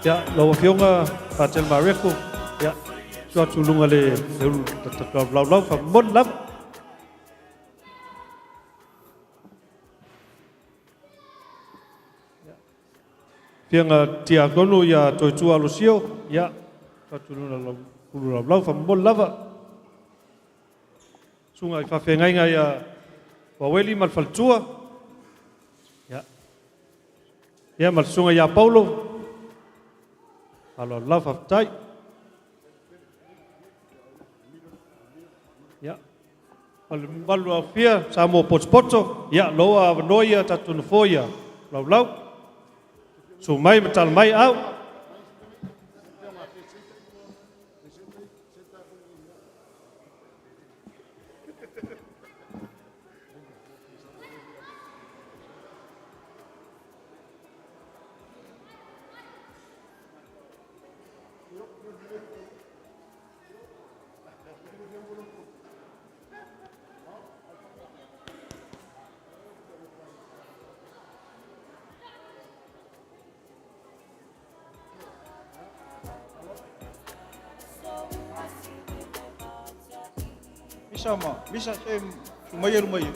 Ia, lau Afioga Patele Mareko, ia, susu atu i luga le ulu laulau faamomoli lava. Afioga Tiakono ia Toetua Alosio, ia, susu atu i luga le ulu laulau faamomoli lava. Susuga i faafeagaiga ia Waweli ma le faletua, ia, ia ma le susuga ia Paulo, aloalo lava faafetai. Ia, o le mamalu aofia Samoa potopoto, ia loa avanoa ia tatou nofoa ia laulau. Susu mai ma tala mai au. Misa ma, misa se sumai e lumai.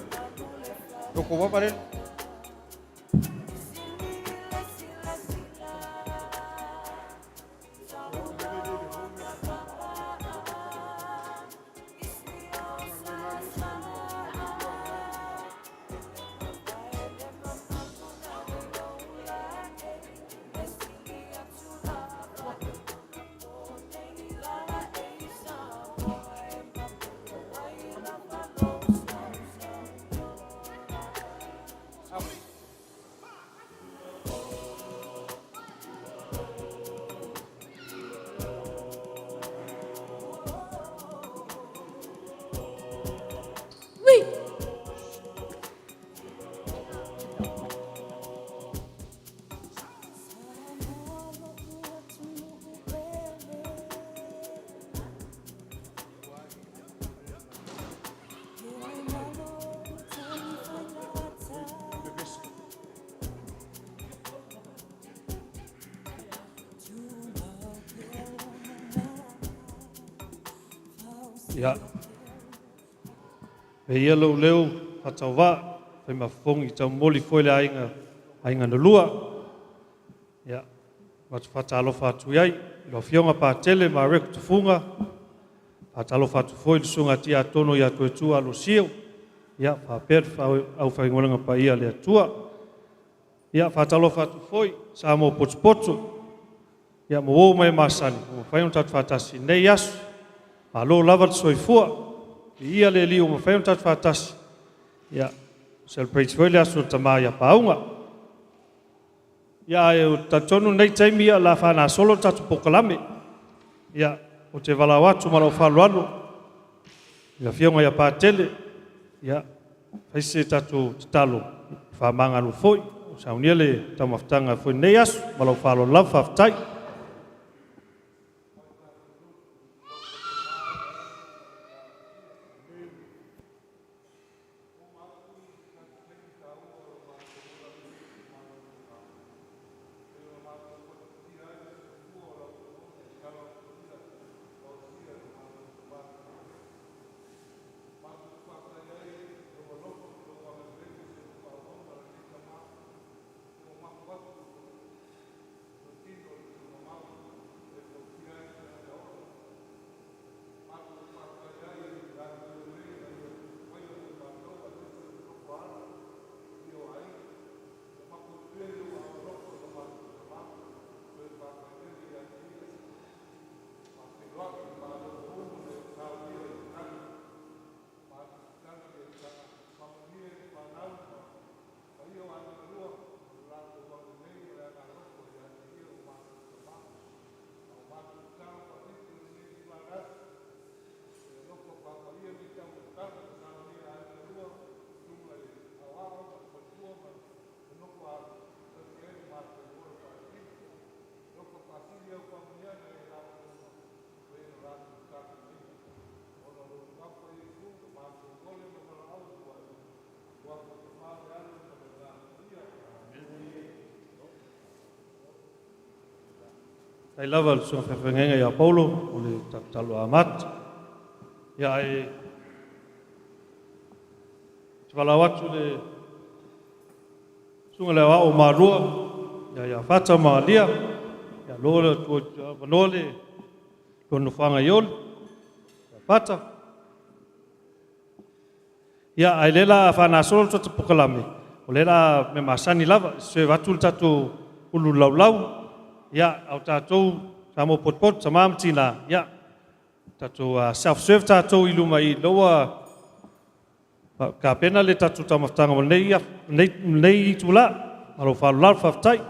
Loko wapa le. Ia, e ia lou leo faatauvaa, fai ma fofogi taumoli foi le aiga, aiga na lua. Ia, matou faatalofa atu i ai, lau Afioga Patele Mareko Tufuga, faatalofa atu foi i le susuga Tiakono ia Toetua Alosio, ia, faapea le aufaigaluega paia a le Atua. Ia, faatalofa atu foi Samoa potopoto, ia ma uo mai masani, ua mafai ona tatou faatasi i lenei aso. Malo lava le soifua, viia le Alii ua mafai ona tatou faatasi, ia, celebrate foi le aso o le tama ia Pauga. Ia, ae ou te talitonu lenei taimi o le a faagasolo le tatou polokalame. Ia, ou te valaau atu ma lou faaaloalo i le Afioga ia Patele, ia, fai se tatou tatalo faamagalo foi, saunia le taumafataga foi i lenei aso ma lou faaaloalo lava, faafetai. Faafetai lava i le Susuga Faafeagaiga ia Paulo o le tatalo amata. Ia ae te valaau atu le Susuga le Aoao o Malua, ia ia Fata ma Alia, ia loa le avanoa le lua nofoaga i Oli, ia Fata. Ia, ae lea la a faagasolo le tatou polokalame, o lea la mea masani lava, serve atu le tatou ulu laulau, ia, a o tatou Samoa potopoto, tama ma tina, ia, tatou self serve tatou i luma i o lea ua tapena le tatou taumafataga mo lenei itula. Ma lou faaaloalo lava, faafetai.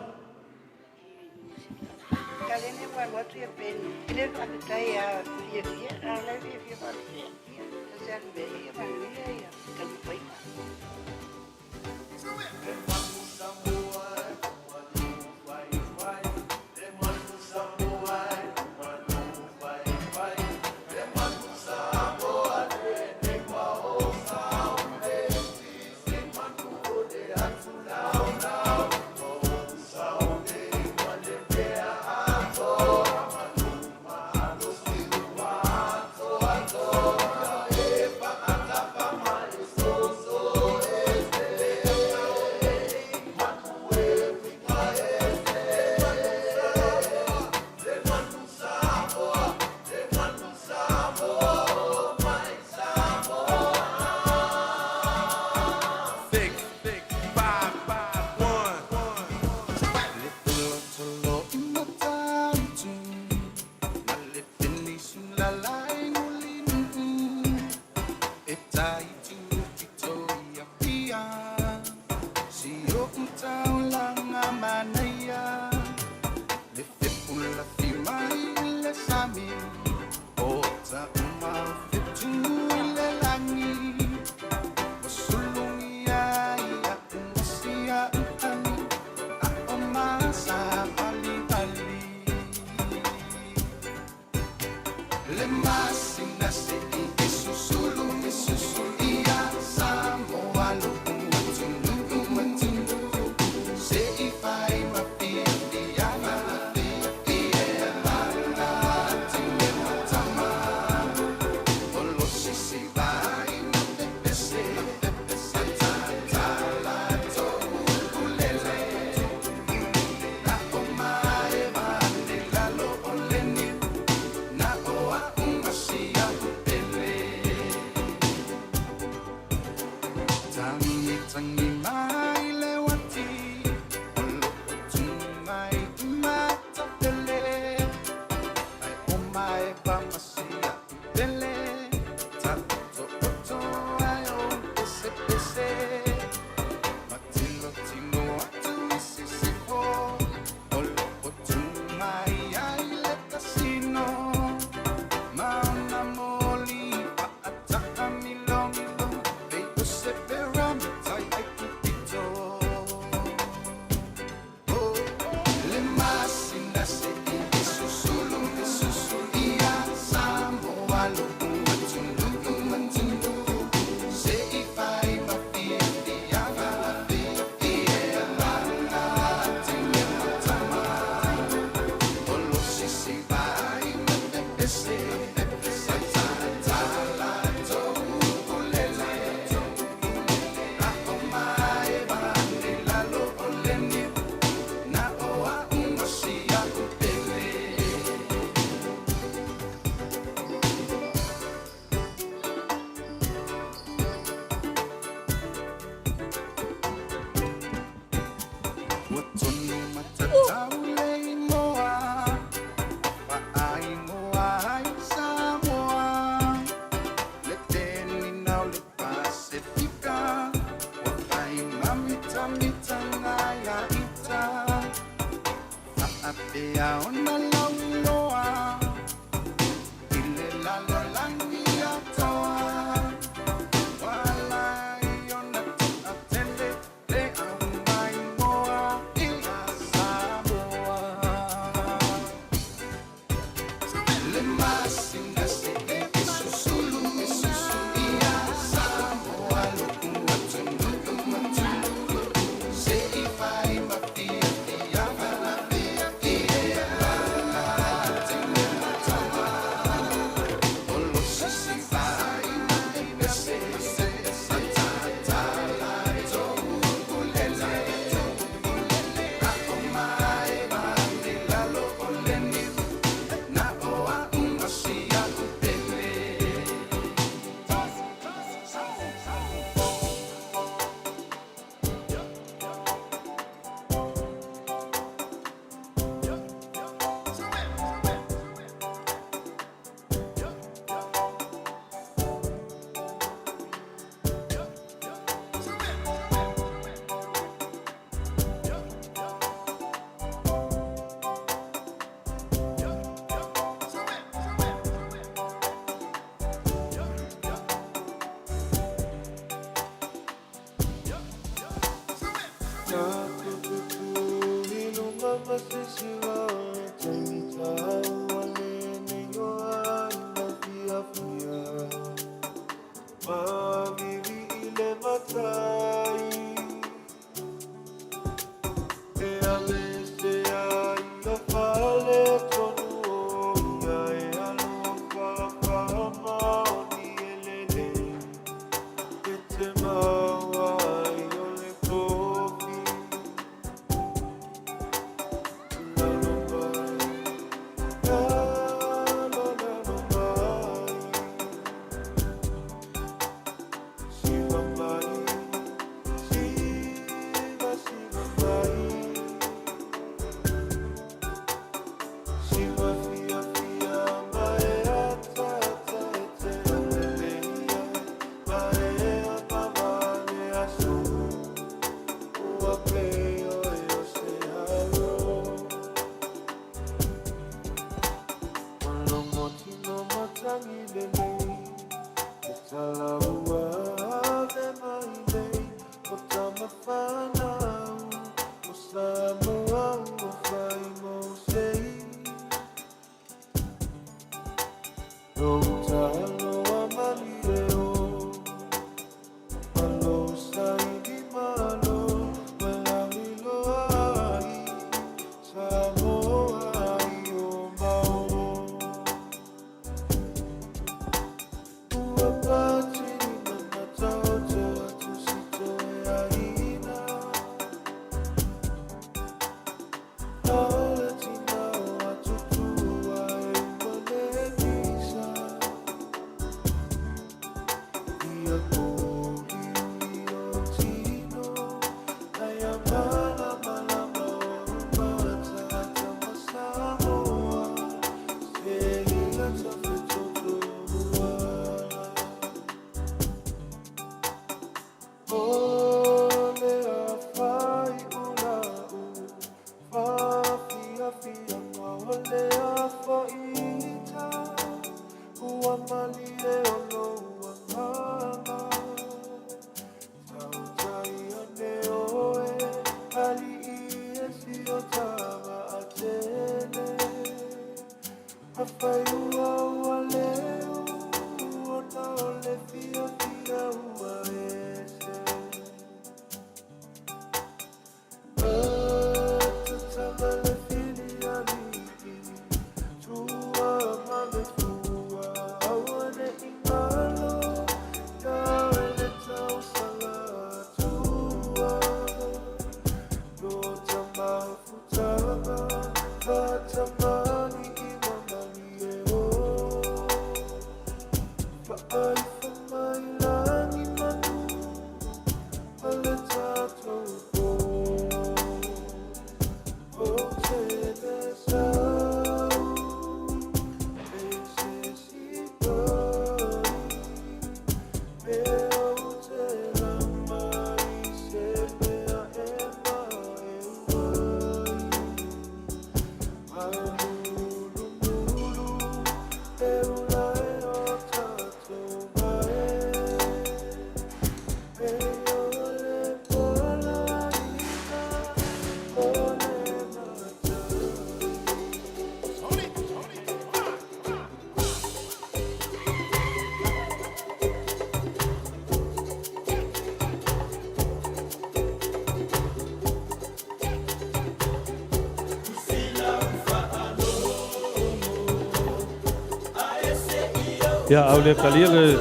Ia, au le talia le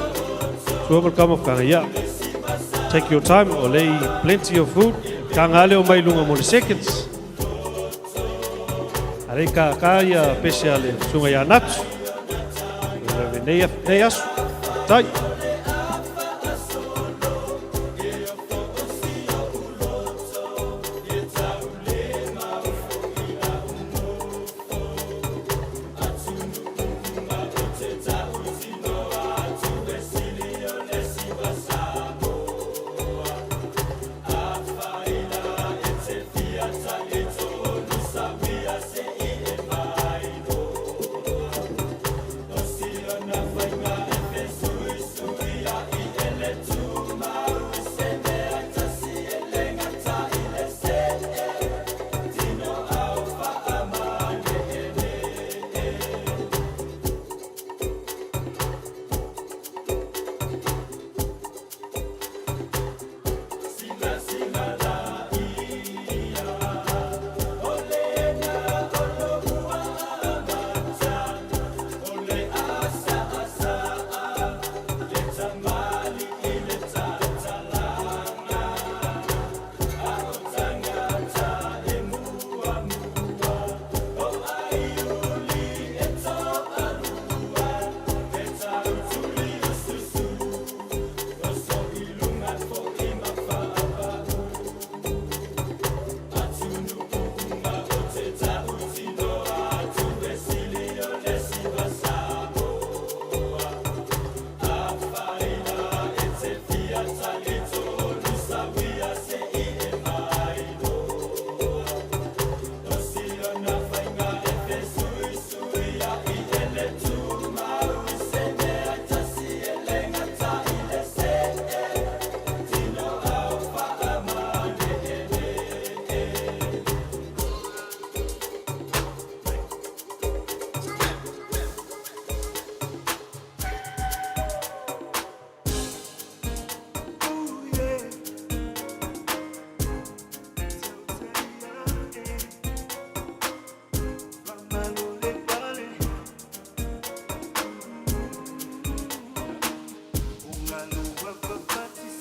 sua ma le taumafaga, ia, take your time, o lea i plenty of food. Taga lea o mai luga mo le seconds. A lea i kākā ia pese a le susuga ia Natu. Nei, nei aso. Tai.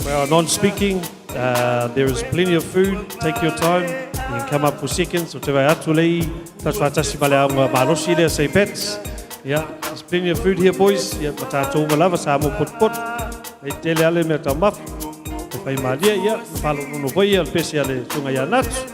We are non-speaking. There is plenty of food. Take your time. You can come up for seconds. O te vai atu lei. Tasi whaatasi ma le aunga malosi lea sei pets. Yeah, there's plenty of food here, boys. Yeah, ma tātou uma lava, sa mo pot pot. Ei tele ale mea tau mafu. Te whai malia, ia, whalo nono voi ia, le pese ale tunga ia natu.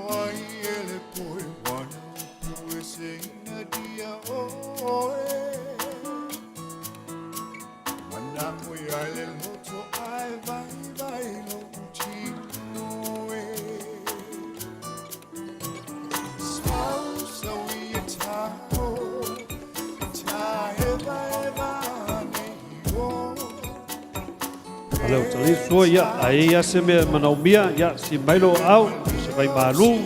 Ai ele poe wana pue se ina dia oe. Ale o tali sua, ia, a e ia se mea manaomia, ia, si mailo au, se vai malu,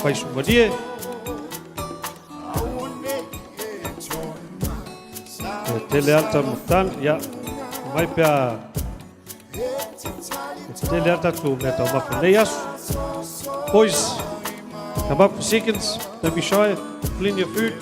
fai sumalie. E tele ata matan, ia, mai pea, e tele ata tu mea tau mafa nei aso. Boys, come up for seconds, don't be shy, plenty of food.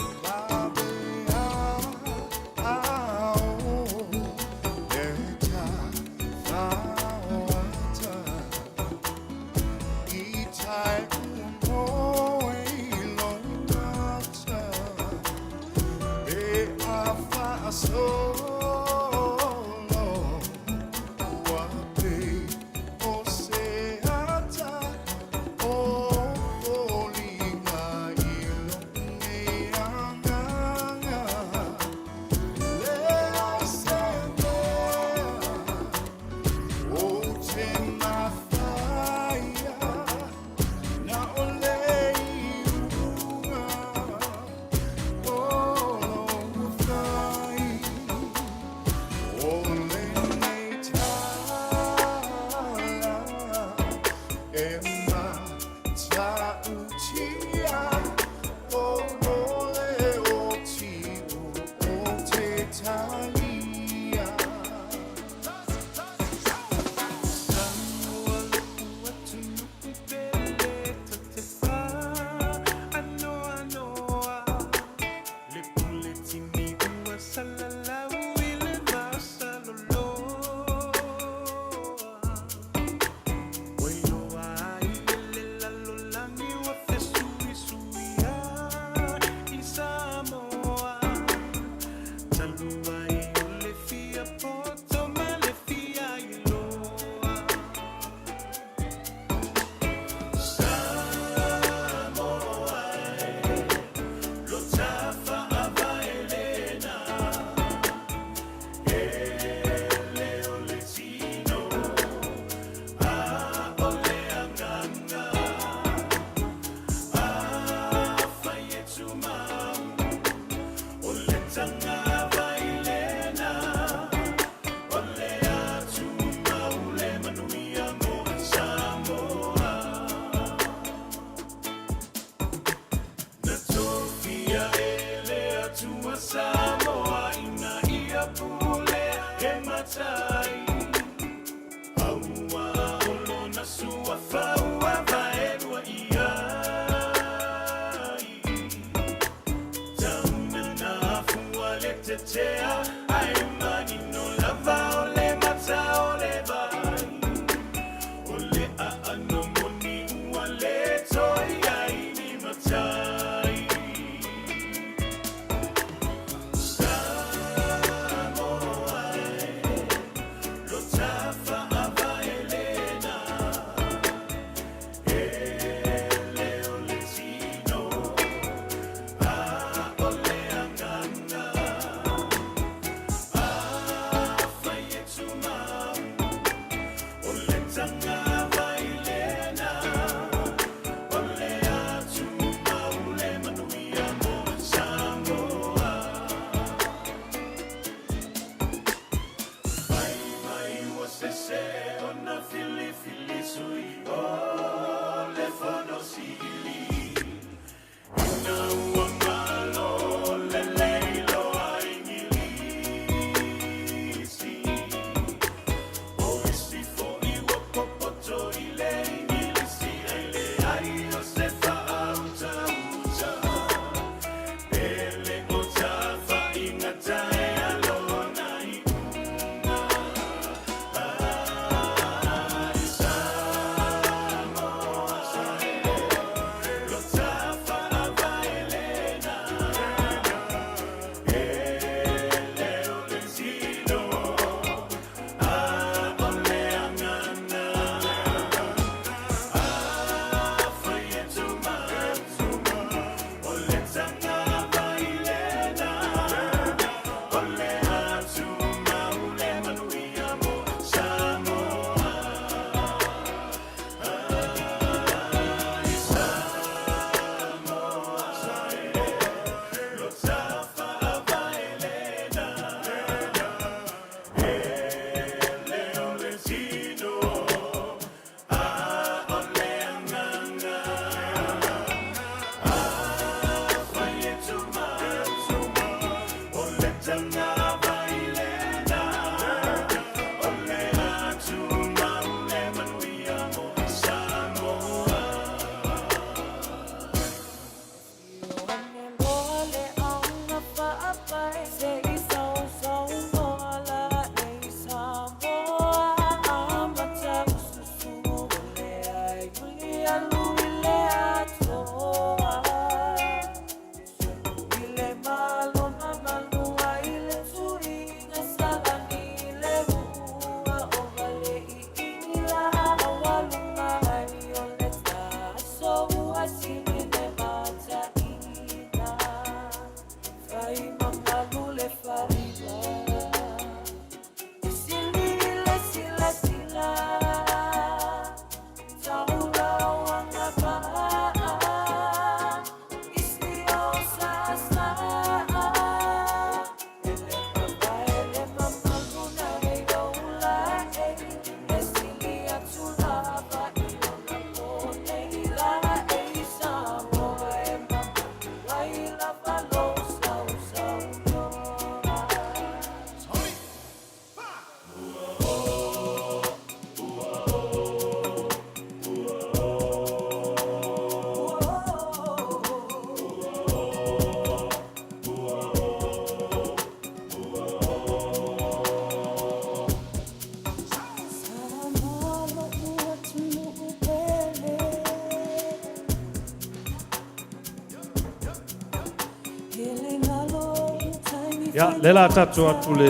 Ia, lea la tatou atu le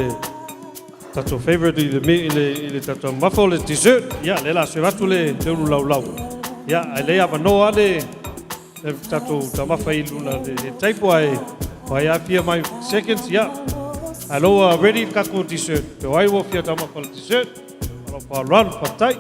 tatou favorite i le me i le tatou mafa o le dessert. Ia, lea la serve atu le ulu laulau. Ia, ae lea avanoa le tatou taumafa i luna le table ae o ai a fia mai seconds, ia. Ae lo ready le tatou dessert. Pe o ai ua fia taumafa le dessert. Alo faaaloalo, faafetai.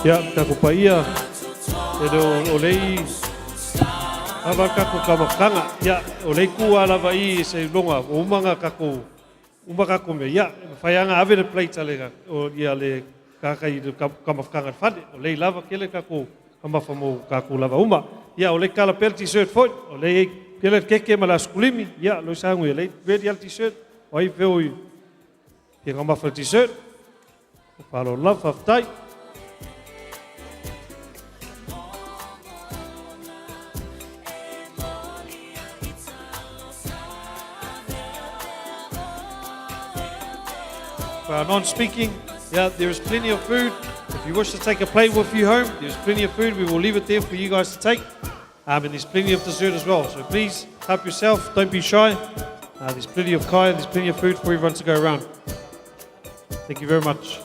Ia, tatou paia, e le o lei lava tatou taumafataga. Ia, o lea e tu lava i se iloga ua uma ona tatou uma tatou mea, ia, e mafai lava ona ave le plate a le, o, ia le tagata i le taumafataga i le fale. O lea e lava tele tatou taumafa mo tatou lava uma. Ia, o lea e tatala pea le dessert foi, o lea e i ai tele le keke ma le asokulimi. Ia, lo sagu ia lea e ready lava le dessert. O ai feo i fia taumafa i le dessert? Faaaloalo lava, faafetai. For our non-speaking, yeah, there is plenty of food. If you wish to take a plate with you home, there's plenty of food. We will leave it there for you guys to take. And there's plenty of dessert as well. So please help yourself. Don't be shy. There's plenty of kai. There's plenty of food for everyone to go around. Thank you very much.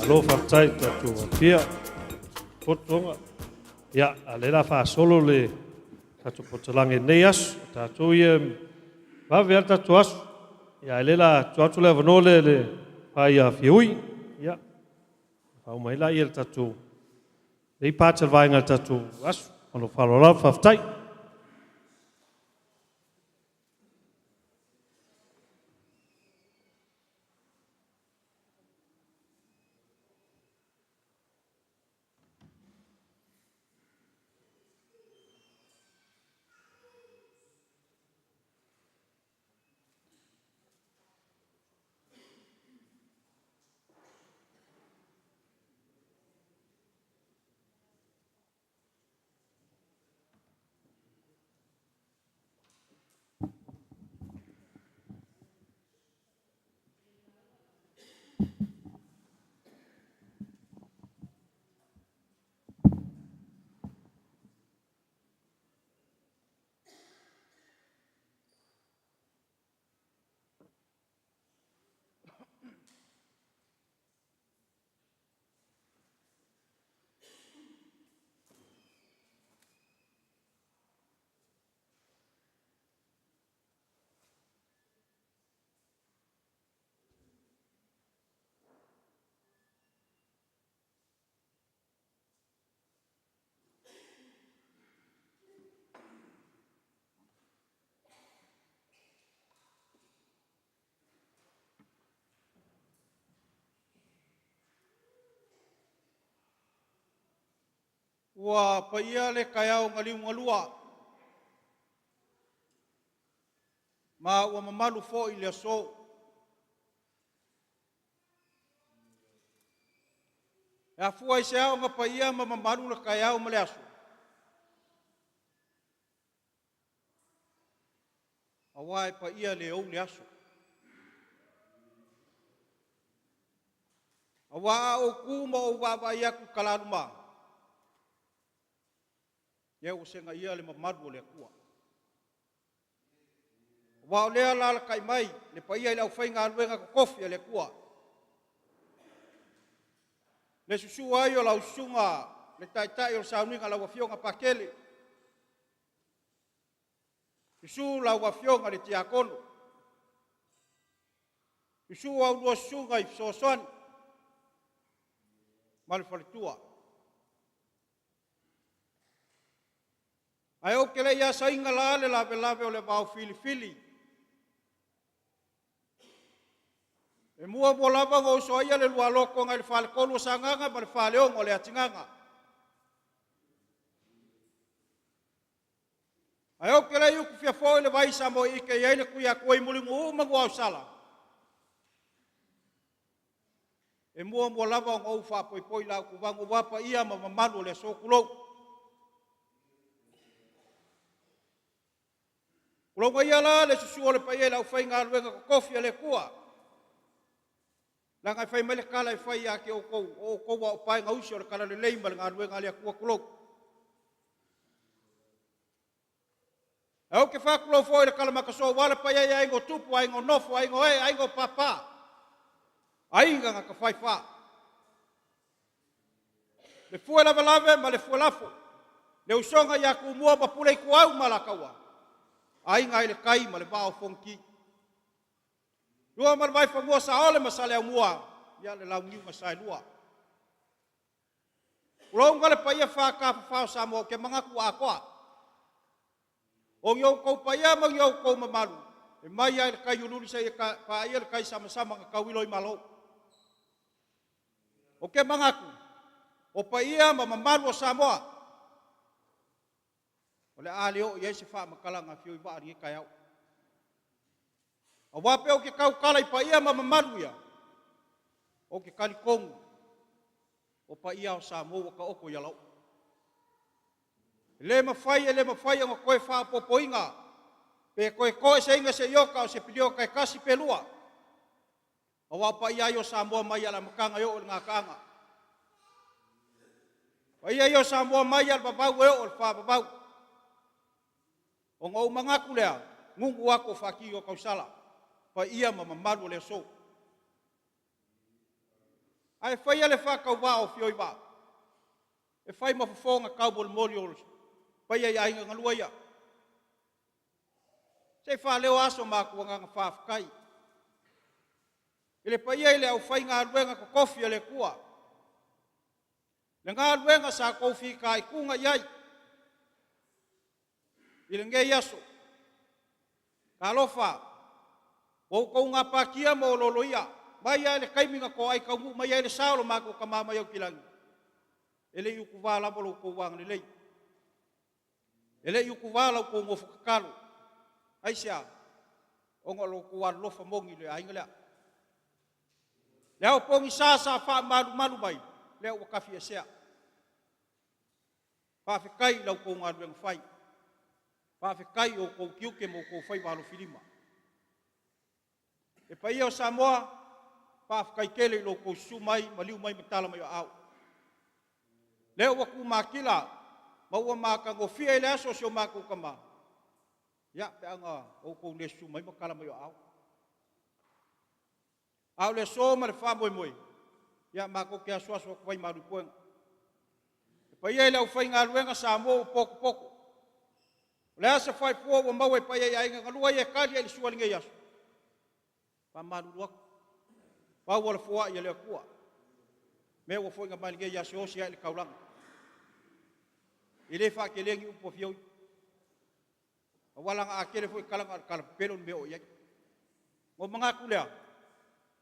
Malo faafetai tatou Apia potoga. Ia, a lea la faasolo le tatou potolage i lenei aso. O tatou ia vave lava le tatou aso. Ia, a o lea la tuu atu le avanoa lea i le paia Fiui. Ia, faauma ai lea le tatou lea part o le vaega o le tatou aso. Ma lou faaaloalo lava, faafetai. Ua paia le taeao na liugalua ma ua mamalu foi le aso. E afua aisea ona paia ma mamalu le taeao ma le aso? Aua e paia le ou le aso. Aua a ou tu ma ou vaavaai atu i talaluma, lea ua segaia le mamalu o le Atua. Aua o lea e alaalatai mai le paia i le aufaigaluega totofi a le Atua, le susu ai o lau susuga i le Taitai o le Sauniga lau Afioga Patele, susu lau Afioga i le Tiakono, susu a oulua susuga i fesoasoani ma le faletua. Ae ou te le i asaina la le lavelave o le vaofilifili, e muamua lava ona osoaia le lua loto nai le faletolu o Sagaga ma le faleono o Leatigaga. Ae ou te le i utufia foi le vai Samoa-ite e i ai le Tuiatua i Mulinuu ma Nuuausala, e muamua lava ona ou faapoipoi i lautuvaga aua paia ma mamalu o le aso, tulou. Tulouna ia la le susu o le paia i le aufaigaluega totofi a le Atua, leaga fai mai le tala e fai ia te outou, o outou lava o paegausi o le talalelei ma le galuega a le Atua, tulou. Ae ou te faatulou foi i le talamatasua aua le paia i aiga o tupu, aiga o nofo, aiga o ee, aiga o papa, aiga na tafaifa, le fue lavelave ma le fue lafo, le usoga ia Tumua ma Pule, Ituau ma Alataua, Aiga i le Tai ma le Vaa o Fonoti. Tua ma le Vaifanua, Saole ma Saleaaumua, ia le Launiu na Saelua. Tulouna le paia faatafafa o Samoa, ou te manatu ua atoa. O ni outou paia ma ni outou mamalu, e mai lava i le tai uliuli seia paia le tai samasama na tauilo ai Malo. Ou te manatu, o paia ma mamalu o Samoa, o le a le oo i ai se faamatalaga a Fiauivaa i lenei taeao. Aua pe ou te tautala i paia ma mamalu ia, ou te talitonu o paia lava o Samoa ua taoto i alaoo. E le mafai e le mafai ona toe faaopoopoina pe toe toeseina se iota o se piliota e tasi pe lua, aua o paia lava ia o Samoa mai lava i le amataga e oo i le gataaga. O paia ia o Samoa mai lava i le vavau e oo i le faavavau. Ona ou manatu lea, nuunuu atu o faatini o tausala, paia ma mamalu o le aso. Ae faia le faatauvaa o Fioivaa e fai ma fofoga taumolimoli o le paia i aiga galue ia. Se i faaleo lava so matou agaga faafetai i le paia i le aufaigaluega totofi a le Atua, le galuega sa outou fitaituga i ai i lenei aso. Talofa, ua outou gapatia ma olooloia mai lava i le taimi na toai taunuu mai ai le sa o lo matou Tama mai Aukilani, e le i utuva lava lo outou agalelei, e le i utuva la outou nofo tatalo. Aisea? Ona o lo outou alolofa moni i le aiga lea. Le ao pogisa sa faamalumalu mai, lea ua tafiesea. Faafetai i la outou galuega fai, faafetai i outou tiute ma outou faiva alofilima. Le paia o Samoa, faafetai tele i lo outou susu mai, maliu mai ma tala mai o aao. O lea ua tumatila ma ua matagofie le aso o si o matou tama, ia, pe a na outou le susu mai ma tala mai o aao. A o le aso ma le faamoemoe, ia matou te asuasu atu ai malu i puega. Le paia i le aufaigaluega Samoa ua potopoto, o le a se faipua ua maua i paia i aiga e lua ia e tali i le sua i lenei aso, e faamalulu atu, pau o le foai a le Atua, mea ua foaiina mai lenei aso e osi ai le taulaga. E le faateleina ni upu a Fiauii, aua leaga a tele foi tala na o le tala pepelo le mea e oo i ai. Ona ou manatu lea,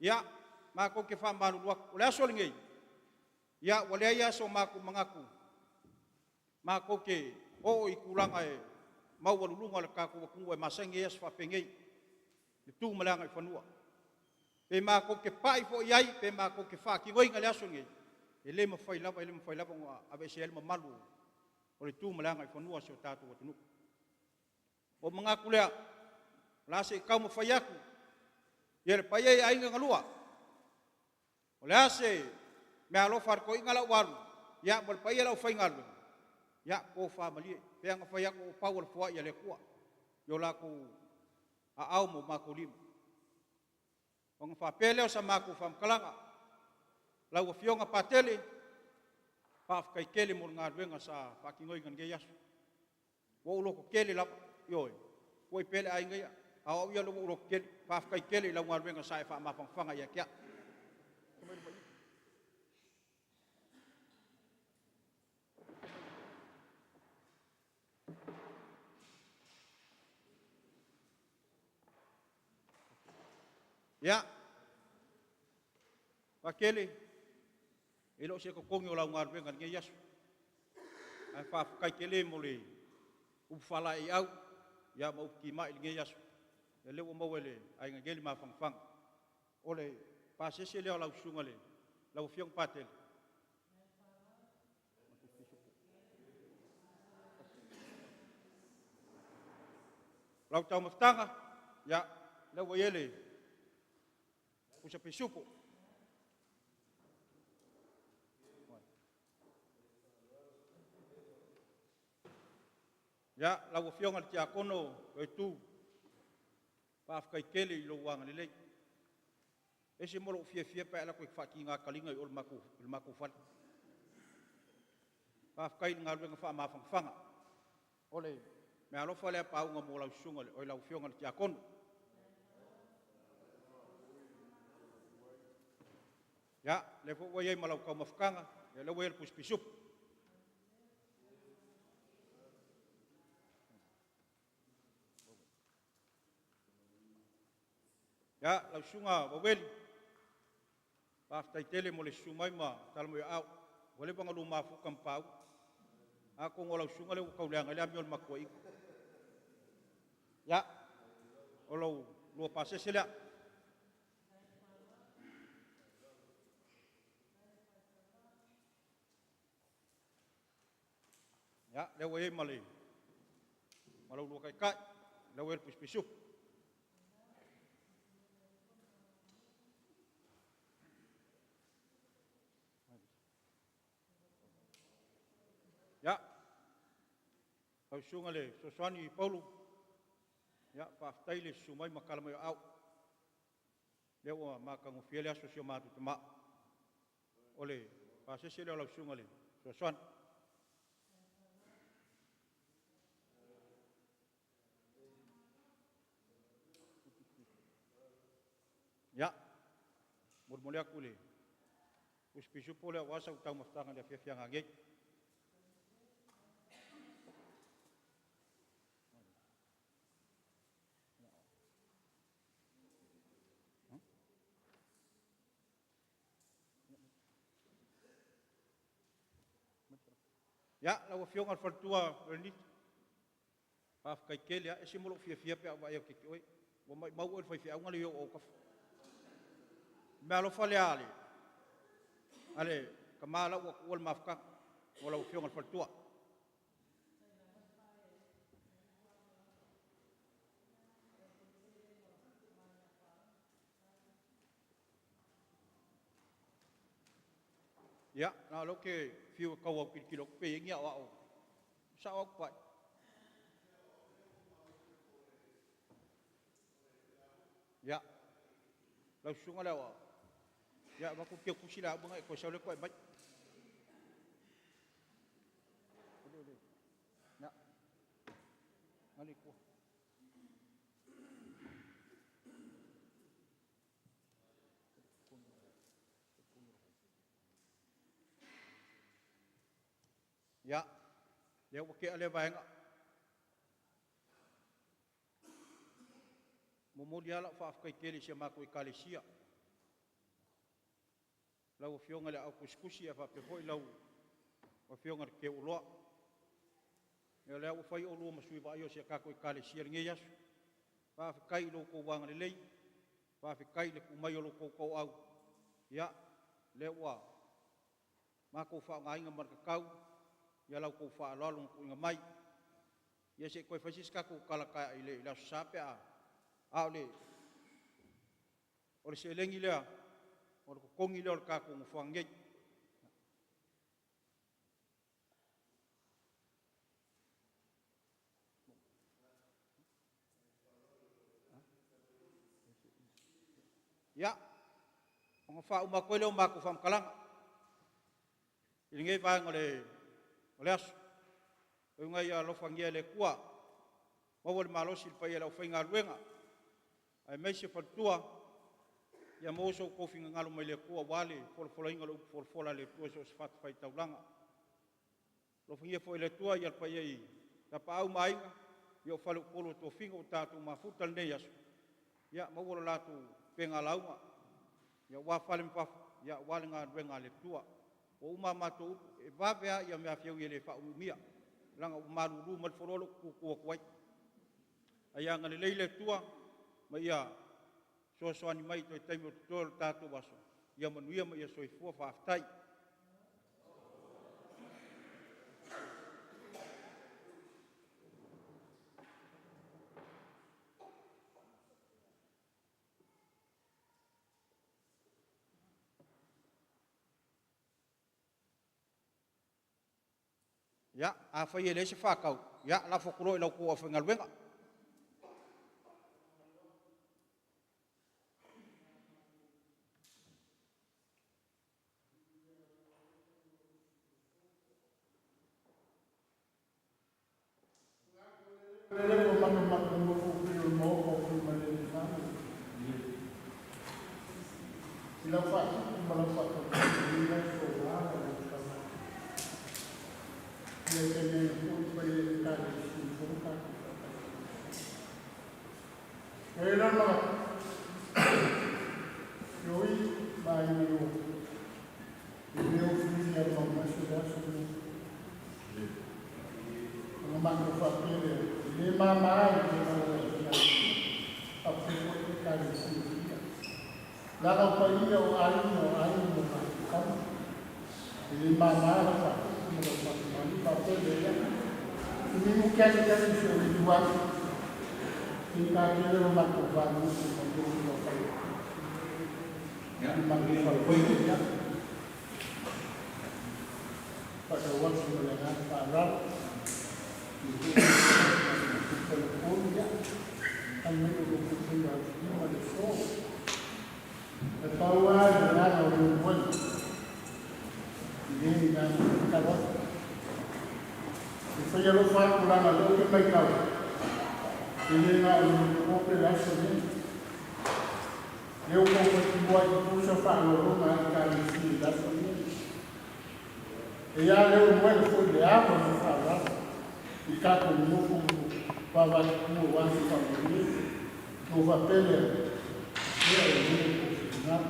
ia, matou te faamalulu atu. O le aso lenei, ia ua leai lava so matou manatu matou te oo i tulaga maualuluga o le tatou atunuu e masani ai aso faapenei, le tu ma le agaifanua. Pe matou te pai foi i ai pe matou te faatinoina le aso lenei, e le mafai lava, e le mafai lava ona aveesea ai le mamalu o le tu ma le agaifanua o si o tatou atunuu. Ona ou manatu lea, o le a se i taumafai atu le paia i aiga e lua, o le a se meaalofa a le toeaina la ua alu, ia ma le paia o le aufaigaluega, ia tofa malie. E pei lava ona fai atu, pau o le foai a le Atua i o latou aao ma o matou lima. Ona faapea lea o sa matou faamatalaga, lau Afioga Patele, faafetai tele mo le galuega sa faatinoina i lenei aso. Ua ou lototele lava, ioe, tua i pea le aiga ia, a o au ia o lea ua ou lototele. Faafetai tele i lau galuega sa e faamafanafana ia te au. Ia, Patele, e le o se totogi o lau galuega i lenei aso, ae faafetai tele mo le upu faalaeiau ma upu timai i lenei aso. Ia o lea ua maua e le Aiga i le mafanafana. O le pasese lea a lau susuga i le, lau Afioga Patele. Lau taumafataga, ia, lea ua i ai le pusa pisupo. Ia, lau Afioga i le Tiakono Toeaitū, faafetai tele i lou agalelei. E ese lou fiafia pe a e alu atu e te faatiga taliga i o i le matou fale. Faafetai i le galuega faamafanafana. O le meaalofa lea a pauna mo lau susuga oi lau Afioga i le Tiakono. Ia, lea foi ua i ai ma lau taumafataga, ia lea ua i ai le pusa pisupo. Ia, lau Susuga Waweli, faafetai tele mo le susu mai ma tala mai o aao. Ua leva ona lua mafuta ma Pau. Atonu o lau susuga lea ua tau leaga ai le amio a le matuaina. Ia, o lau lua pasese lea. Ia, lea ua i ai ma le ma la oulua taitai, lea ua i ai le pusi pisupo. Ia, lau susuga i le fesoasoani Paulo, ia, faafetai le susu mai ma tala mai o aao. Lea ua matagofie le aso o si o matou tama. O le pasese lea o lau susuga i le fesoasoani. Ia, molimoli atu i le usi pisupo lea aua sau taumafataga i le afiafiaga nei. Ia, lau Afioga i le faletua Vereniki, faafetai tele lava. E ese ma lou fiafia pe a ou vaai atu ia te oe. Ua maumau oe i le faifeauga lea i ou autafa. O le meaalofa lea a le tama la ua tuua le mafutaga mo lau Afioga i le faletua. Ia, leaga o lea ou te fiu e tau autilotilo atu pe i ai ni aoao. E sao lava Tupai. Ia, lau susuga i le aoao, ia avatu le teutusi lea a uma ona e toe sau lea toe aumai. Ia, Ia, lea ua tea lea vaega. E momoli lava lau faafetai tele i si a matou Ekalesia, lau Afioga i le Aao Tusitusi ae faapea foi lau Afioga i le Teuoloa. Ia o lea ua fai oulua ma sui vaaia o si a tatou Ekalesia i lenei aso. Faafetai i lo outou agalelei, faafetai i le tuu mai o lo outou toau, ia, lea ua matou faaaogaina ma le tatau la outou faaaloalo na tuuina mai. Ia se i toe fai se isi tatou tala i le Aso Sa pe a… A o le seleni lea, o le totogi lea o le tatou nofoaga nei. Ia, ona faauma atu ai lea o matou faamatalaga i lenei vaega o le aso. Tau ina ia alofagia e le Atua maua le malosi i le paia o le aufaigaluega, aemaise faletua, ia maua so outou finagalo mai le Atua aua le folafolaina o le upu folafola a le Atua i so o se fatafaitaulaga. Alofagia foi e le Atua le paia i Tapaau ma Aiga, o faleupolu o tofiga ua tatou mafuta i lenei aso, ia maua lo latou pegalauga aua fale ma fafo aua le galuega a le Atua. Ua uma a matou upu, e vave lava mea e le faaumiumia, leaga ua malulu mai le foloa lea ou te tutu atu ai. Ae ia agalelei le Atua ma ia fesoasoani mai i toe taimi o totoe o le tatou aso, ia manuia ma ia soifua. Faafetai. Ia, afai e leai se faatau, ia lafo atu loa i la outou aufaigaluega. Lele ua matamata i o maoko o I lau faatupu ma lau faatautai i aso ua ala lau tama. Ia te nei foi pai e tali si fou tatou faatasi. E la ma yoi mai no i leo fili a mamasi le aso ni. Ona matou faapele le mama ai le mala le faapea foi e tali si fia. Laga paia o aiga o aiga o matou kama. E le mama la faatupu ma lau faatumani faapele ia. Inimu kani kani se o le tuaki. I ka kele o matou vanuku ma lou lau fai. I matou faalupea ia. Faatau atu ma le agaga faaaloalo. I tupu ia. Aumai o lou faiva ma le so. E pau lava le agaga o le uluai. lelei na tatalo atu. E fai alofa atu leaga o lea ou te matau, e le na o le motuope le aso lenei. Lea ua ou faitinoa ai tutusa faaaloaloga a Ekalesia i le aso lenei. E ia lea ua moe foi le ava ma le faaaloalo i tatou nonofo ma vaavaai aua se faamanuia. Ona ou faapea lea, ia e lelei lo outou finagalo.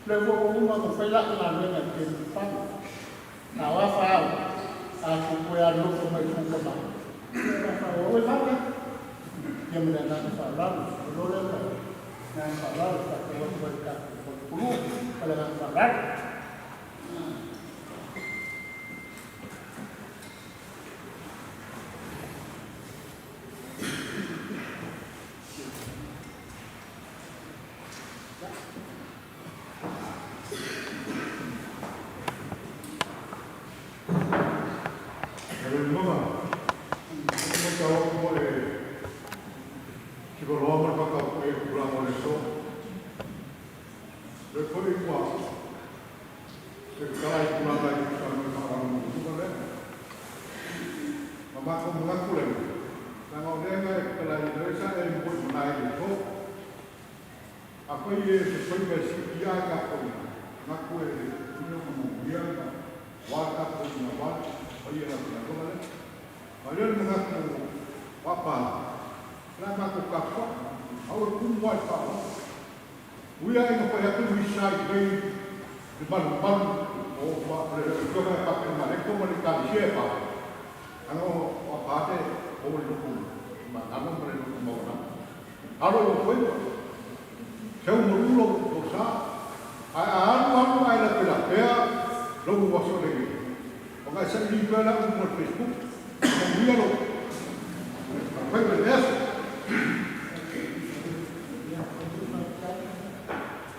O lea foi ua uma ona fai lau galuega i le taimi ua fano. A o a fa ao, a tou toe alolofa mai i Tama, ia o le a faaauau ai lau. Ia ma le agaga faaaloalo, o lea ma le agaga faaaloalo faatau atu ai i le tatou faleupolu ma le agaga faaaloalo. Luma, mo tau mo le si ko loa mo le whakau e kura mo le so. Le koi ua se kala i kura mai i sa mo whakau mo le le. Ma mako mga kule. Nanga o lenga e kala i le sa e mo i mai le so. A koi e se koi me si ia ka koi. Nga kue le ino mo mo ia ma wa ka koi na wa. O ia na kura kona le. Ma le mga ku papa. La ma ko ka ko. Au e kumu ai pa. Uia e ngā atu i sa i rei le malu malu o ma le ko ma pa ma le ko ma le ka sie pa. Ano o pa te o le loku ma namo ma le loku ma ona. Alo o koe. Seu mo lulo o sa. A alu alu ai la pela pea lo mo waso le. O ka sa ni pela o mo Facebook. O uia lo. Ma koe le aso. Ia, faafetai.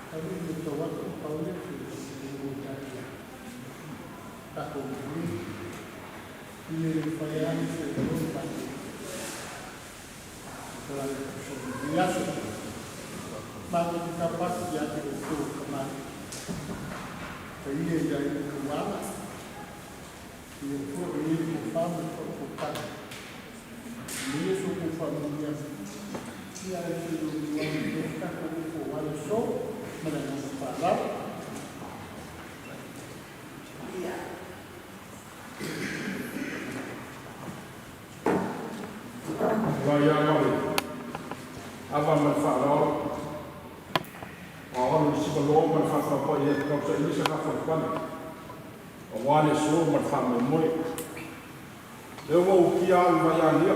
Talu le tau atu pau lea se tatou i le fai ai se o tatou i aso. Matou te tapatu ia te outou kamali'i. Paia ia i outou ala, ia foi i le tofa ma le faautautaga. Ia so outou faamanuiaga. Ia e felomilomi ai le tatou ofo aua le aso ma le agaga faaaloalo. Vai ia male. Ava ma le faaaloalo. A alo le sivaloa ma le faafapai e tau sa inisa ka falepale. Aua le so ma le faamoemoe. Le ua ukia au mai ania.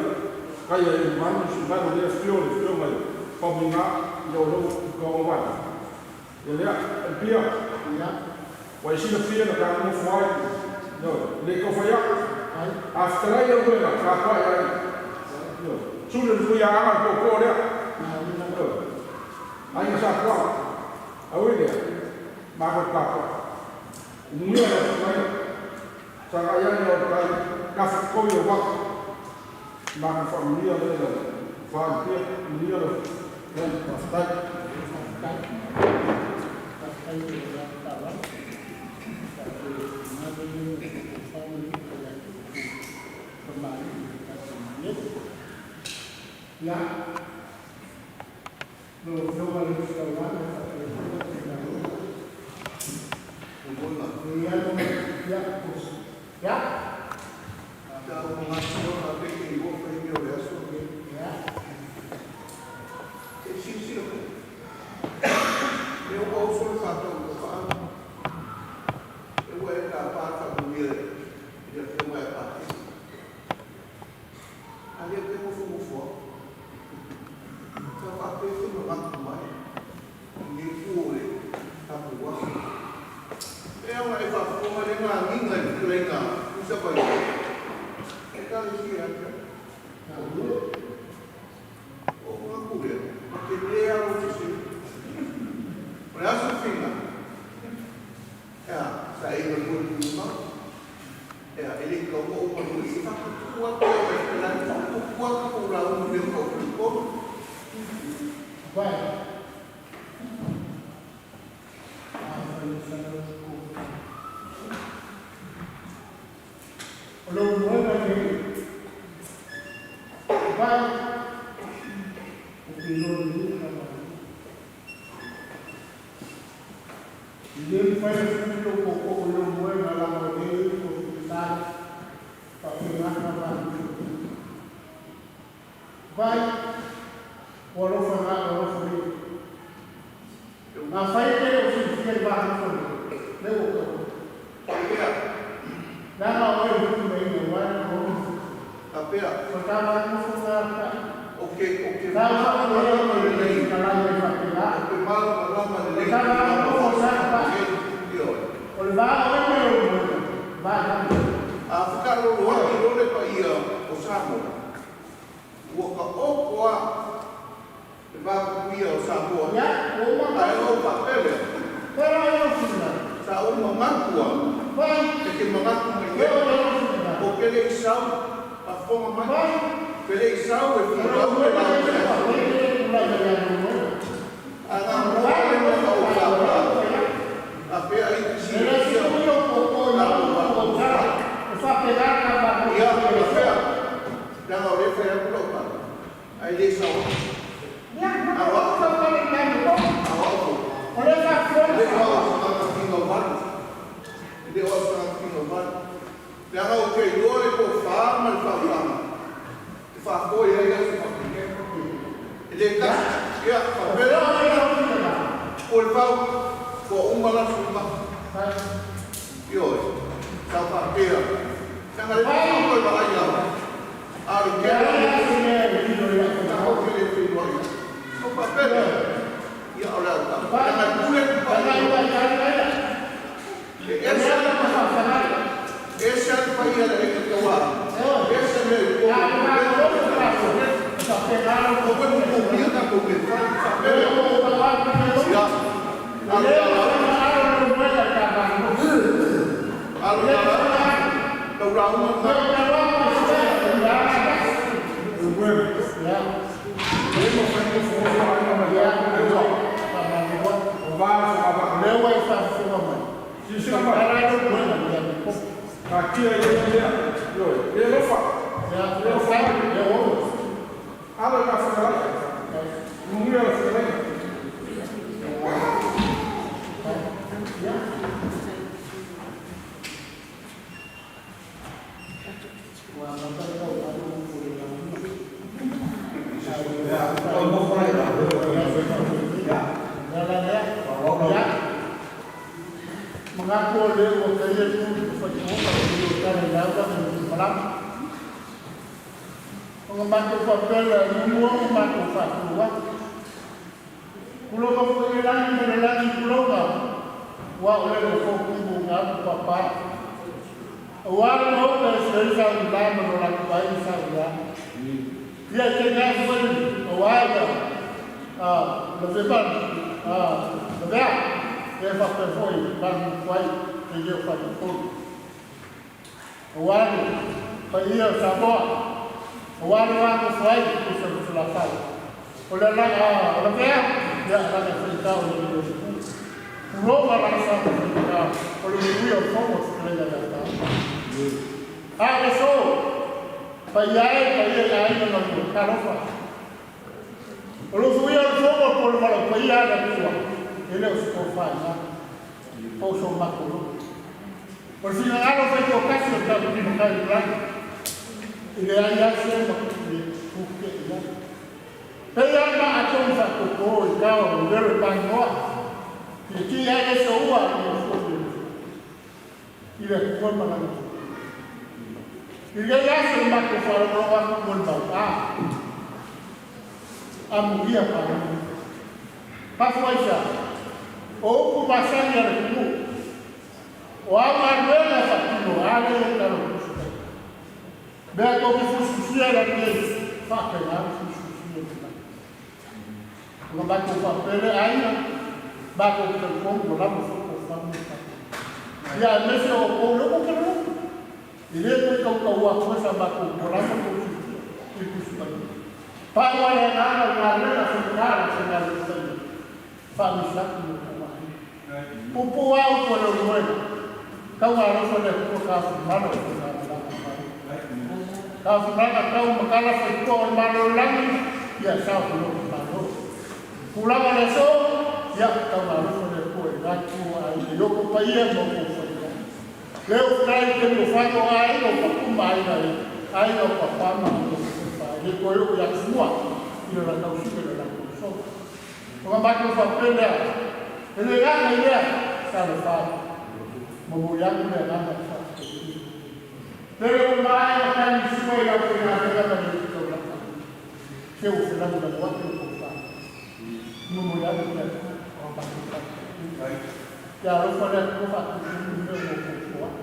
Kai e manu su mai le fio le fio mai. Paminga ia o lou ka o vai. Ia lea, e pia. Ia, Ua i sila fia na ka nofo ai. No, le kau fai aku. Ai, A fetalai au ena, ka pai ai. No, sule le fui aga le koko lea. Na ina No. Ai na sa kua. Au e lea. Ma ko ka ko. Umuia la mai. Sa ka ia ni o kai ka ko yo wa. Ma ka fa muia le la. Fa pia muia la. Le pa tai. Faafetai. Faafetai i le agaga faaaloalo. Tatou galo le tofa ma le uta ia te outou kamali'i i le tatou maniega. Ia, lau Afioga i le Ositaulaga faapea foi le Faigamalo. Ia, ia, ia. Ia. Vai. Ah, foi o Senhor. te iloa lelei le ma I le mafai ona sui lou tootoo i lou moega leaga o lea e i ai le Osipitali faapena ona matou. Vai, o alofa na o alofa ia. Afai e te le o silafia i le va nofo nei, lea ua ou taua. Leaga o oe e hui mai aua e o o ta va nofo na ta. Sa o faafoea o le talai ai faapena. O ta va nofo sa pa. O le va o e me o le moega, va e lama. A fekaloloai loa le paia o Samoa, ua taoto lava le vatapuia o Samoa. Ia, ua uma Ae ou faapea lea, Pera e o sina. sa ou manatu lava, Vai, e te manatu mai e ai, o le sina. ou te le i sau, faafofoga mai, Vai, pe le i sau e o le finau le moega e lauga se e pa. aso. E le kula ia ia moega. A na Vai, moa le o mea le na ou pa. faapea, afea ai te E le silafia sui o ko o ia tatou o vatapuia. tara. O fa pera ka va no Ia, se. afea, leaga o lea e fai atu lau tala, ae le sao ai. Ia, ma o fa pa le na mo. A o au foi, O le fa e le o fo. au o se tagata finauvalu, e le o au o se tagata finauvalu. Leaga ou te iloa le tofa ma le faautaga e faafoe ai aso faapenei. E le tasi, ia, O le faapea, o le o sina. o le fau, ua uma laso i mafa. Vai. Ioe, sa faapea. Leaga le Vai. toe vaai lava. A o le Ia tele o ia se le kilo ia ko. tatou te le feiloai ai. O faapea lea, ia o le a tau. Vai. Leaga e pule le Vai paia. vai vai vai. E O ese le ma fa fa. ese lava le paia o le Aiga Tauā. Ese mea i Ya totonu ma o o le le fa. Fa pera O koe pupumia tatou mea fai, faapea o lea. o o Ia, alu tala, alu tala, lau lauga lena. Le mafai ona fofo aiga ma le o va so va silasila mai taatia i ia lea ioe e alofa alo i la fetalai manuia la fetalaiga. Mengaku oleh wakil itu o tala i lauga ma le malama. O nga matou faapea le alumua ma matou faatulou atu. Kuloga foi e lagi ma le lagi kuloga, ua o le lofou kimu ga atu papā. Auā le maota e seai sa ulā ma lo latou aiga sa ulā. Ia e teiga foi auā ia le vevana, le vea, e faapea foi manuku ai te leo faatupolu. Auā le paia o Samoa, auā le vagofo ai tusa ma tulafai. O le laga o le vea, ia laga faitao le leo siku. Puloga laga sa faitao, o le manuia o fono o fetalaiga ia tau. A le so, paia e paia i aiga ma lua, talofa. O lo fuia o le fono po o le valaau paia a le Atua, e le o se tofa i ina, po o so matou loto. O le finagalo faitoatasi o le tatou matai i le lagi, i leai lava se ma tutute'i ai. Pei lava le maatonu faatōtō i tao o lelo i paginoa, i le ti'i ae le soua i le foi i le Atua ma lana Tupu. I lenei aso i matou faalogologo atu mo le mau a, amuia paga. Mafua aisea? O upu masani a le atunuu, o a galuega e faatino, a lea e tala o le Tusi Paia. Mea tou te fusifusia i lagi nei, faapena le fusifusia i le lagi. Ona matou faapea lea, aiga, matou te talitonu ua lava foi tofaga ma tatou. Ia aemaise o outou lea ua outou loto. E le toe tautaua atua sa matou ua lava tou silafia i le Tusi Paia. Pau lava le agaga o le galuega faigata a le aufaigaluega paia, faamaise atu i outou aiga. Puupuu lava upu a le Ulumoega, tauga alofa le Atua tafaimalo o faigamalaga mai. Tafaimalaga tau matala faitua o le Malo o le lagi, ia sao i lou Malo. Tulaga o le aso, ia, tau alofa le Atua i la itu o aiga i outou paia ma outou faiva. Lea ua fetalai i le taimi o fai o aiga o Patu ma aiga e aiga o Papa ma aiga o Josefa e le toe oo ia Tumua i le latou sii o le latou usoga. Ona matou faapea lea, e le gata i lea, talofa e, momoli atu le agaga o le faafetai tele. Lele ua maea ona tali le sua i le aufaigaluega ma le taulaga. Se ua felagolagoai lo outou fa. Momoli atu le Atua o matou faafetai. Ia alofa le Atua faatutulu le mea ua outou foai.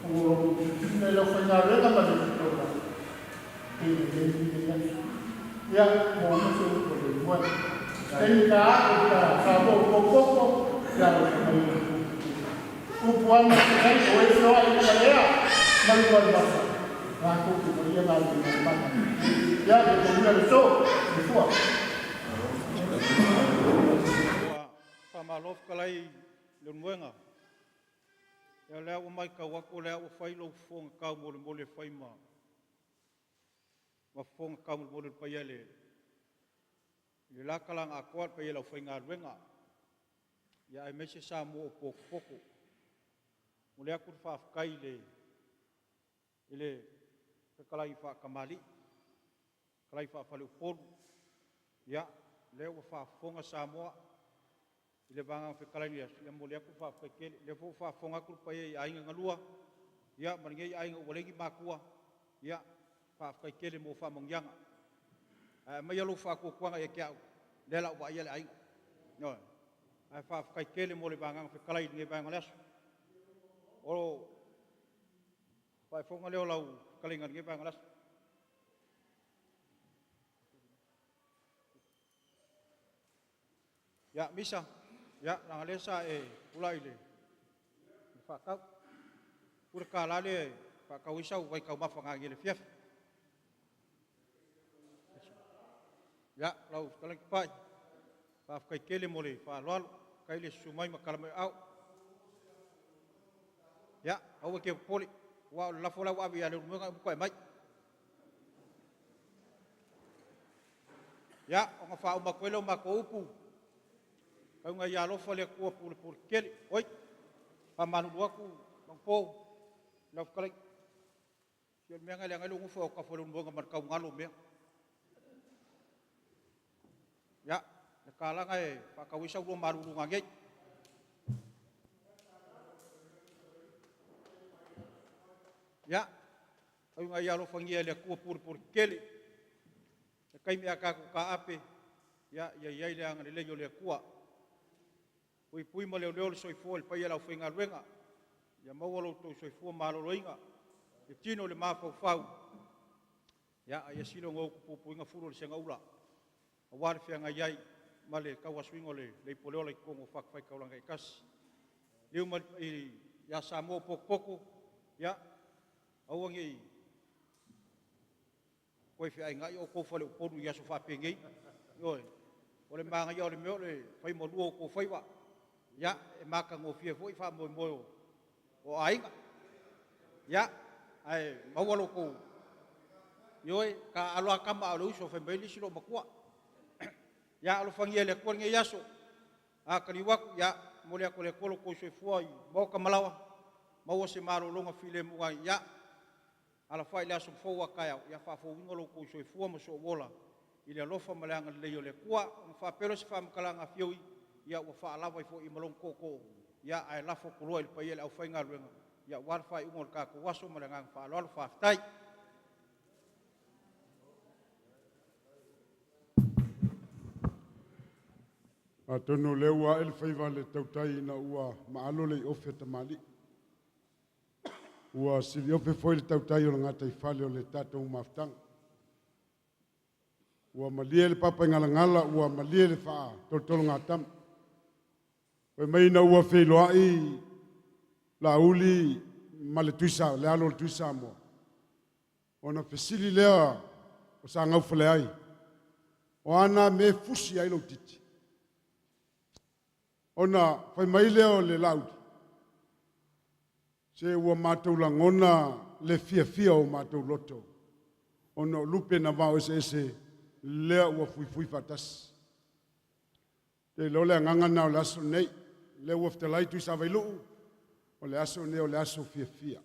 Ona o lo outou silasila i le aufaigaluega ma le taulaga. E lelei lenei aso. Ia, ua uma se upu a le moe. Taimi ta ato ta Samoa ua popopo, ia alofa mai le Atua. Upu a ma fetalai, o e feoai i luga le ea ma luga o le vasa, latou te vaia galuega a le Malo. Ia, ia manuia le aso. Soifua. Ua faamalo fetalai i Leulumoega. Ia o lea ua matau atu o lea ua fai lou fofoga taumolimoli e fai ma ma fofoga taumolimoli o le paia i le i le la talaga atoa le paia o le aufaigaluega, ia aemaise Samoa o potopoto. Momoli atu le faafetai i le i le fetalai faatamalii, fetalai faafaleupolu, ia lea ua faafofoga Samoa i le vaega fetalai nei aso, ia momoli atu le faafetai tele. O lea foi ua faafofoga atu le paia i aiga na lua, ia ma lenei aiga ua leai ni matua, ia faafetai tele mo faamanuiaga. Ae aumaia lou faatuatuaga ia te au, lea o le a ou vaaia le aiga. Ioe. Ae faafetai tele mo le vagaga fetalai i lenei vaega o le aso. O faaifoga lea o lau fetalaiga i lenei vaega o le aso. Ia, Misa, ia, leaga o lea sa e tulai i le faatau. Pule tala lea e faatau ai sau vaitaumafa nanei i le afiafi. Ia, lau fetalai Tupai, faafetai tele mo le faaaloalo, faafetai le susu mai ma tala mai o aao. Ia, aua e te popole, aua o le lafo la ua ave ia Leulumoega e uma toe aumai. Ia, ona faauma atu ai lea o matou upu, tauga ia alofa le Atua pulepule tetele. Oi, faamalulu atu Manupo i lau fetalaiga, se o le mea lena e leaga ai lou nofo i autafa o Leulumoega ma le tau galo o mea. Ia, le talana e faatau ai sau lua malulu nanei. Ia, tau ina ia alofagia e le Atua pulepule tetele le taimi a tatou taape, ia, ia i ai le agalelei o le Atua. Puipui ma leoleo le soifua o le paia o le aufaigaluega, ia maua lo outou soifua maloloina, le tino i le mafaufau, ia, a ia sili ona utupupuina fulu o le segaula, aua le feagai ai ma le tauasuina o le ipu o le ola i totonu o fatafaitaulaga taitasi. Liliu mai ia Samoa ua potopoto, ia, aua ne i toe feainai outou faleupolu i aso faapenei. Ioe. O le manaia o le mea o le fai malua o outou faiva. Ia, e matagofie foi faamoemoe o aiga. Ia, ae maua lo outou... Ioe, taaalo lava tama a o le uso, fai mai le isi loomatua. Ia, alofagia e le Atua lenei aso. A taliu atu, ia, momoli atu e le Atua lo outou soifua i maota ma laoa, maua se malologa filemu ai. Ia, Alafai i le aso fou a taeao, ia faafouina lo outou soifua ma sou ola i le alofa ma le agalelei o le Atua. Ona faapea lea o se faamatalaga a Fioi, ia ua faalava ai foi ma lona tootoo, ia ae lafo atu loa i le paia i le aufaigaluega, ia aua le faaiuga o le tatou aso ma le agaga faaaloalo. Faafetai. Atonu o lea ua ae le faiva a le tautai ina ua maalo le iofe a tamalii. Ua siliofe foi le tautai o le gataifale o le tatou mafutaga. Ua malie le papaigalagala, ua malie le faatolotologatama. Fai mai ina ua feiloai Laauli ma le Tuisa, le alo o le Tuisamoa, ona fesili lea o Sagaufaleai, o a na mea e fusi ai lou titi? Ona fai mai lea o le Laauli, Se ua matou lagona le fiafia o matou loto, ona o lupe na vaoeseese lea ua fuifui faatasi. Te iloa o le agaga lena o le aso lenei. O lea ua fetalai Tuisavailuu, o le aso lenei o le aso fiafia.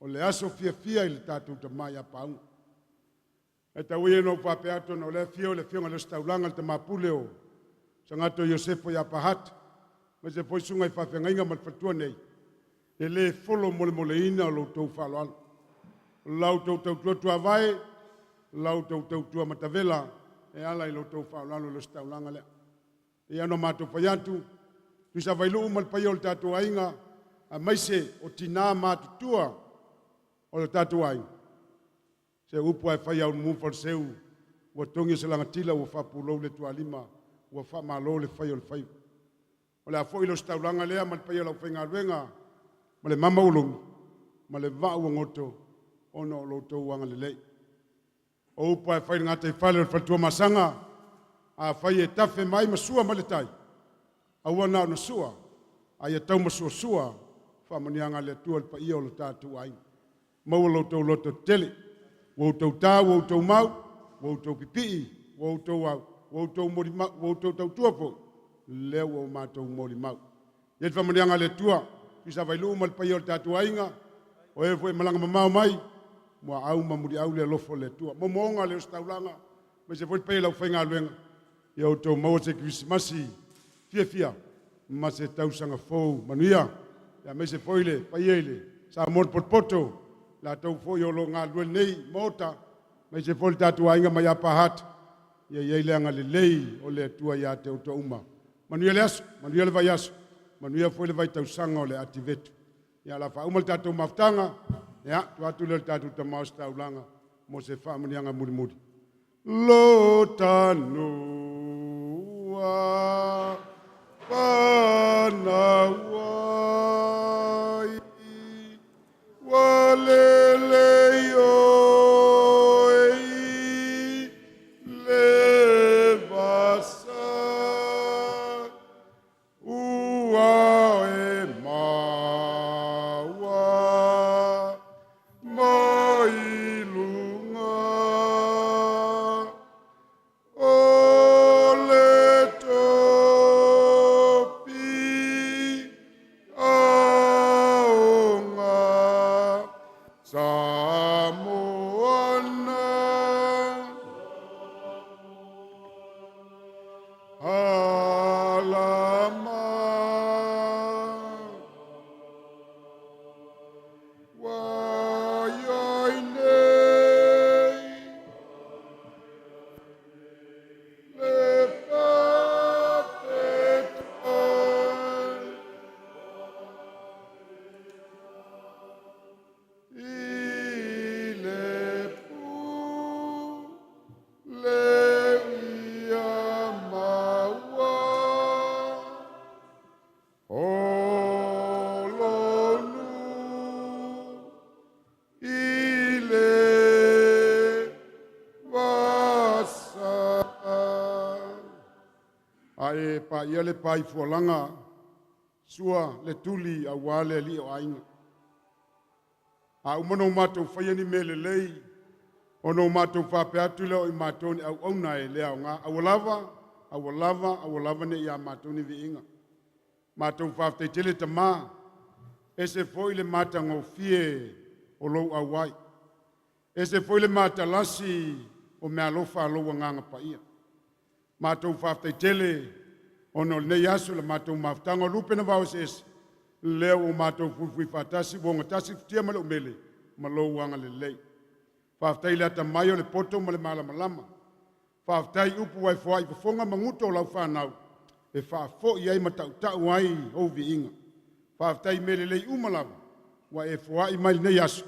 O le aso fiafia i le tatou tama ia Pauga. Ae tau ia ina ou faapea atu ona o lea e afio le Afioga i le Ositaulaga, le Tama Pule o Sagato Iosefo ia Pahat, aemaise foi susuga i faafeagaiga ma le faletua nei, e le folo molemoleina lo outou faaaloalo. O la outou tautua tuavae, o la outou tautua matavela e ala i lo outou faaaloalo i le ositaulaga lea. E pei lava ona matou fai atu, Tuisavailuu ma le paia o le tatou aiga, aemaise o tina matutua o le tatou aiga, se upu lava e fai ia Ulumu Faleseu, ua togi se lagatila ua faapulou le tualima, ua faamalo le fai o le faiva. O le a foi le ositaulaga lea ma le paia o le aufaigaluega ma le mama ua logi ma le vaa ua goto ona o lo outou agalelei. O upu lava e fai i le gataifale o le faletuamasaga, afai e tafe mai ma sua mai le tai, aua na ona sua, a ia taumasuasua faamanuiaga a le Atua i le paia o lo tatou aiga. Maua lo outou loto tetele, ua outou ta, ua outou mau, ua outou pipii, ua outou au, ua outou molimau, ua outou tautua foi, lea ua matou molimau. Ia le faamanuiaga a le Atua, Tuisavailuu ma le paia o le tatou aiga, o e foi e malaga mamao mai, muaau ma muliau le alofa o le Atua. Moomooga o le ositaulaga, aemaise foi le paia o le aufaigaluega, ia outou maua se Kerisimasi fiafia ma se tausaga fou manuia. Aemaise foi le paia i le Samoa le potopoto, latou foi o lo o galulue nei Maota, aemaise foi le tatou aiga mai Upper Hutt, ia i ai le agalelei o le Atua ia te outou uma. Manuia le aso, manuia le vaiaso, manuia foi le vaitausaga o le Ativetu. Ia, o le a faauma le tatou mafutaga, ia, tuu atu lea i le tatou Tama Ositaulaga mo se faamanuiaga mulimuli. Lo tanua fanau ai ua lelei oe i le vasa ua e maua mai luga o le tofi aoga Samoana. Alama ua iai nei le faafetai. I le pule ia maua o lonu i le vasa. Ae paia le pai fualaga sua le tuli aua le alii o aiga. A uma ona o matou faia ni mea lelei, ona o matou faapea atu lea o i matou ni auauna e le aoga. Aua lava, aua lava, aua lava ne i ia matou ni viiga. Matou faafetai tele Tama, ese foi le matagofie o lou auai. Ese foi le matalasi o meaalofa a lou Agaga Paia. Matou faafetai tele ona o lenei aso le matou mafutaga o lupe na vaoeseese, lea ua matou fuifui faatasi, ua ogatasi le futia ma le umele ma lou agalelei. Faafetai i le atamai o le poto ma le malamalama. Faafetai i upu ua e foai i fofoga ma guto o lau fanau e faafoi ai ma tautau ai ou viiga. Faafetai i mea lelei uma lava ua e foai mai lenei aso,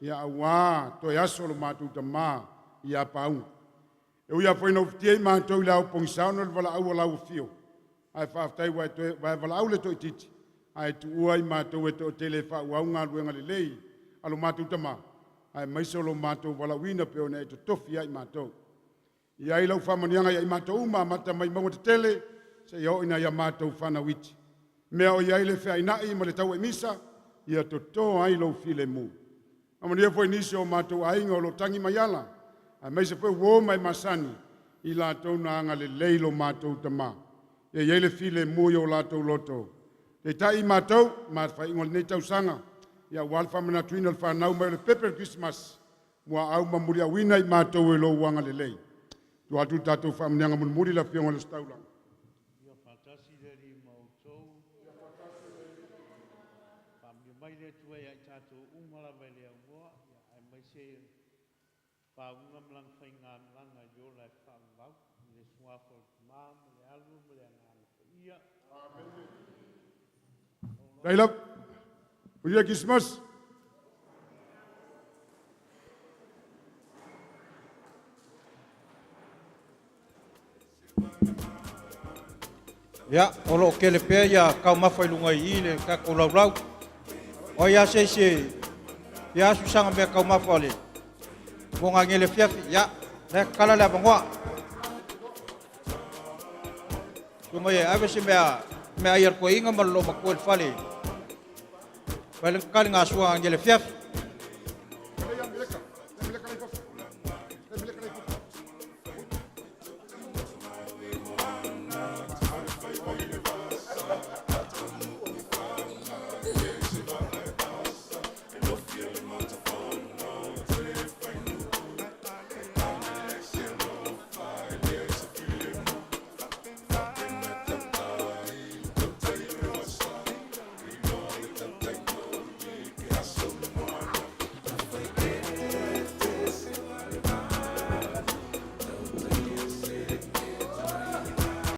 ia auā toe aso o lo matou tama ia Pauga. E ui lava foi ina ufitia i matou i le ao pogisa ona o le valaau a lau afio, ae faafetai ua e toe ua e valaau le toaitiiti, ae tuua i matou e toatele e faaauau galuega lelei a lo matou tama, aemaise o lo matou valaauina pei ona e totofi ai matou. I ai lau faamanuiaga ia i matou uma, amata mai mauga tetele seia oo ina ia matou fanau iti. Mea o i ai le feainai ma le tauaimisa, ia toto ai lou filemu. Faamanuia foi nisi o matou aiga o lo o tagi mai ala, aemaise foi uo ma e masani, i latou na agalelei lo matou tama. Ia i ai le filemu i o latou loto. Peitai matou, ma le faaiuga o lenei tausaga, ia aua le faamanatuina o le fanau mai o le pepe o le Kerisimasi, muaau ma muliauina i matou e lou agalelei. Tuu atu le tatou faamanuiaga mulimuli i le Afioga i le Ositaulaga. Ia faatasi le Alii ma outou. Faamanuia mai le Atua ia i tatou uma lava e le aunoa, aemaise pauga ma lana faigamalaga i le ola e faavavau, i le suafa o le Tama ma le Alo ma le Agaga Paia. Dai lava. Manuia Kerisimasi. Ia, o lo o tele pea ia taumafa i luga i i le tatou laulau. O ai lava se isi e fia asu sana meataumafa o le moga nei i le afiafi, ia, o la e tatala le avanoa. Tuu mai e ave se mea ai a le toeaina ma le loomatua i le fale, fai le taligasua ananei i le afiafi.